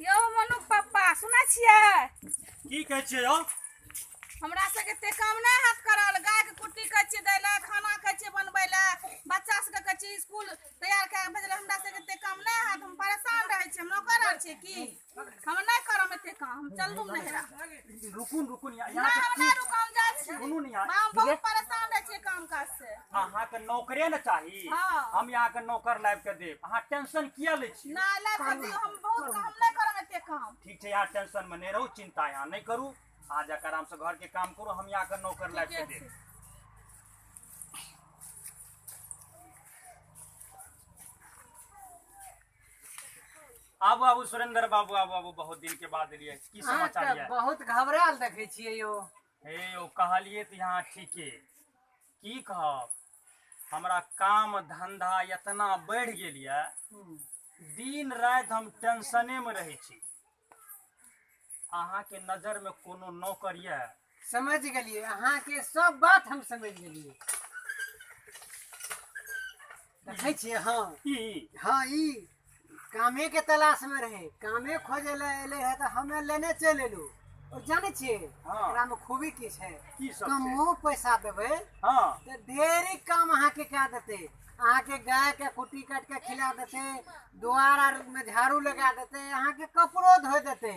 यौ मनु पप्पा सुनै छियै? की कहै छियै यौ? हमरा सबके एते काम नहि हैत करल। गायके कुट्टी कहै छियै दै लए, खाना कहै छियै बनबै लए, बच्चा सबके कहै छियै स्कूल तैयार कए कऽ भेजै लए। हमरा सबके एते काम नहि हैत, हम परेशान रहै छियै। हम नौकर आर छियै की? हम नहि करब एते काम, हम चललहुँ नहिरा। रुकू रुकू, नहि हम नहि रुकब, हम जाइ छी। सुनू ने, यहाँ हम बहुत परेशान रहै छियै काम काज से। अहाँके नौकरे ने चाही? हँ। हम अहाँके नौकर लाबि कऽ देब, अहाँ टेंशन किया लै छियै? नहि, लाबि कऽ दियौ, हम बहुत हम नहि करब एते काम। ठीक छै, अहाँ टेंशन मे नहि रहू, चिंता अहाँ नहि करू, अहाँ जाकऽ आराम से घर के काम करू, हम अहाँके नौकर लाबि कऽ ठीके देब। छै। आबू आबू सुरेंद्र बाबू, आबू आबू, बहुत दिन के बाद एलियै, की समाचार अहाँके यऽ? बहुत घबरायल देखै छियै यौ। हे यौ, कहलियै तऽ यहाँ ठीके, की कहब, हमरा काम धंधा एतना बढ़ि गेल यऽ, दिन राति हम टेंशने मे रहै छी। अहाँके नजर मे कोनो नौकर यऽ? समझ गेलियै, अहाँके सब बात हम समझ गेलियै। देखै छियै? हँ। ई? हँ, ई कामे के तलाश मे रहे, कामे खोजे लए एलै है तऽ हमे लेने चलि एलहुँ। और जानै छियै हँ। एकरा मे खूबी की छै? की सब छै? कमो पैसा देबै हँ तऽ ढेरी काम अहाँके कए देतै। अहाँके गाय के कुट्टी काटि के खिला देतै, दुआर आर मे झाड़ू लगा देतै, अहाँके कपड़ो धोइ देतै,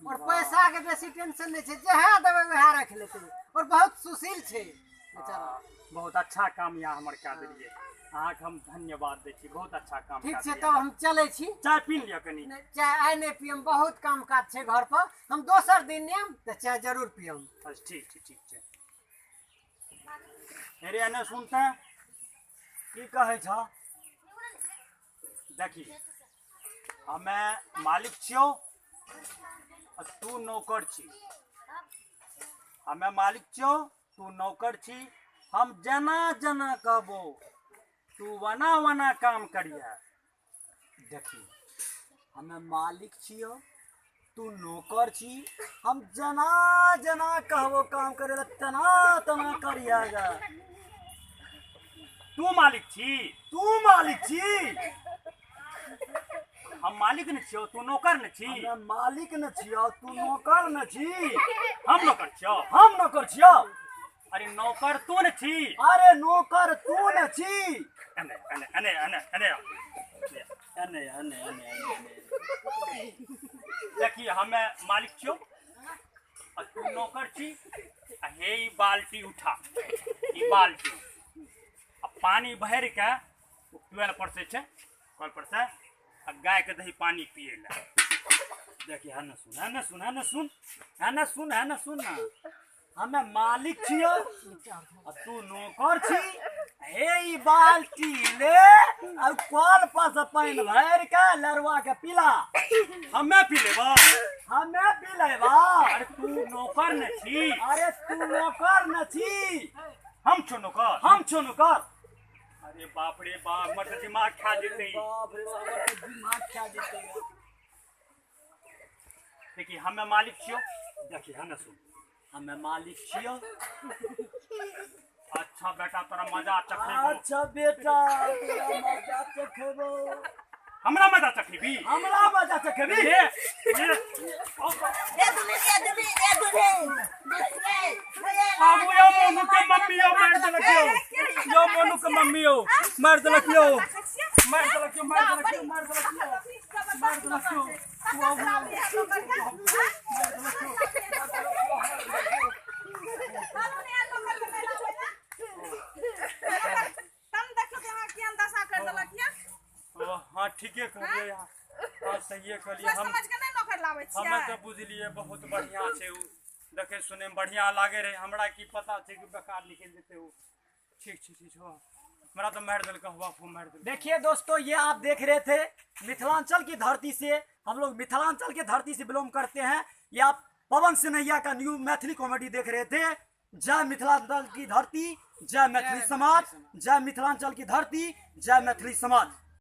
और पैसा के बेसी टेंशन नहि छै, जएह देबै वएह राखि लेतै, और बहुत सुशील छै बेचारा। बहुत अच्छा काम यहाँ हमर कए देलियै, अहाँके हम धन्यवाद दै छी, बहुत अच्छा काम ठीक कए छै देलियै। तब हम चलै छी। चाय पी लिअ कनी। नहि, चाय आइ नहि पियम, बहुत काम काज छै घर पर, हम दोसर दिन आयब तऽ चाय जरूर पियम। अच्छा ठीक छै, ठीक छै। अरे एने सुनते की कहै छह? देखी, हमे मालिक छियौ आ तू नौकर छी। हमे मालिक छियौ, तू नौकर छी। हम जेना जेना कहबो तू वना वना काम करिहे। देखी, हमे मालिक छियौ, तू नौकर छी, हम जेना जेना कहबो काम करे ला तेना तेना करिएगा। तू मालिक छी? तू मालिक छी। हम मालिक ने छियौ, तू नौकर ने छी। हमे मालिक न छियौ, तू नौकर न छी। हम नौकर छियौ? हम नौकर छियौ। अरे नौकर तू ने छी। अरे नौकर तू न छी। एने एने एने एने एने आउ। एने एने एने एने। देखी, हमे मालिक छियौ आ तू नौकर छी। आ हे ई बाल्टी उठा, ई बाल्टी आ पानी भरि के ट्वेल पर से छै, कल पर से, आ गाय के दही पानी पिए ला। देखी, है न सुन, है न सुन, है न सुन, है न सुन, है न सुन ना, हमे मालिक छियौ आ तू नौकर छी। हे ई बाल्टी ले आ कल पर से पानि भरि के लड़ुआ के पिला। हमे पी लेबो? हमे पी लेबा। अरे तू नौकर ने छी। अरे तू नौकर न छी। हम छौ नौकर? हम छौ नौकर। अरे बाप रे बाप, हमर तऽ दिमाग खा जेतै। बाप रे बाप, हमर तऽ दिमाग खा जेतै। देखी, हमे मालिक छियौ। देखी, है न सुन, हमे मालिक छियौ। अच्छा बेटा, तोरा मजा चखेबो। अच्छा बेटा, तोरा मजा चखेबो। हमरा मजा चखेबी? हमरा मजा चखेबी। ए, ए, आबू यौ मोनू के मम्मी यौ, मारि देलक यौ, यौ मोनू के मम्मी यौ, मारि देलक यौ, मारि देलक यौ, मारि देलक यौ, मारि देलक यौ, मारि देलक यौ। तू आबू यौ। तब देखियौ कि अहाँ केहन दशा करि देलक यऽ। ओ, हाँ ठीके कहलियै अहाँ, हाँ सहिए कहलियै। सोचि हम समझ के नहि नौकर लाबै हमे छियै? तऽ बुझलियै बहुत बढ़िआँ छै ओ, देखै सुनैमे बढ़िआँ लागै रहै, हमरा की पता छै कि बेकार निकलि जेतै ओ। ठीक छै, ठीक छै। हमरा तऽ मारि देलकै, बापू मारि देलकै। देखिए दोस्तों, ये आप देख रहे थे मिथिलांचल की धरती से, हम लोग मिथिलांचल के धरती से बिलोंग करते हैं। ये आप पवन सिन्हैया का न्यू मैथिली कॉमेडी देख रहे थे। जय मिथिलांचल की धरती, जय मैथिली समाज, जय मिथिलांचल की धरती, जय मैथिली समाज।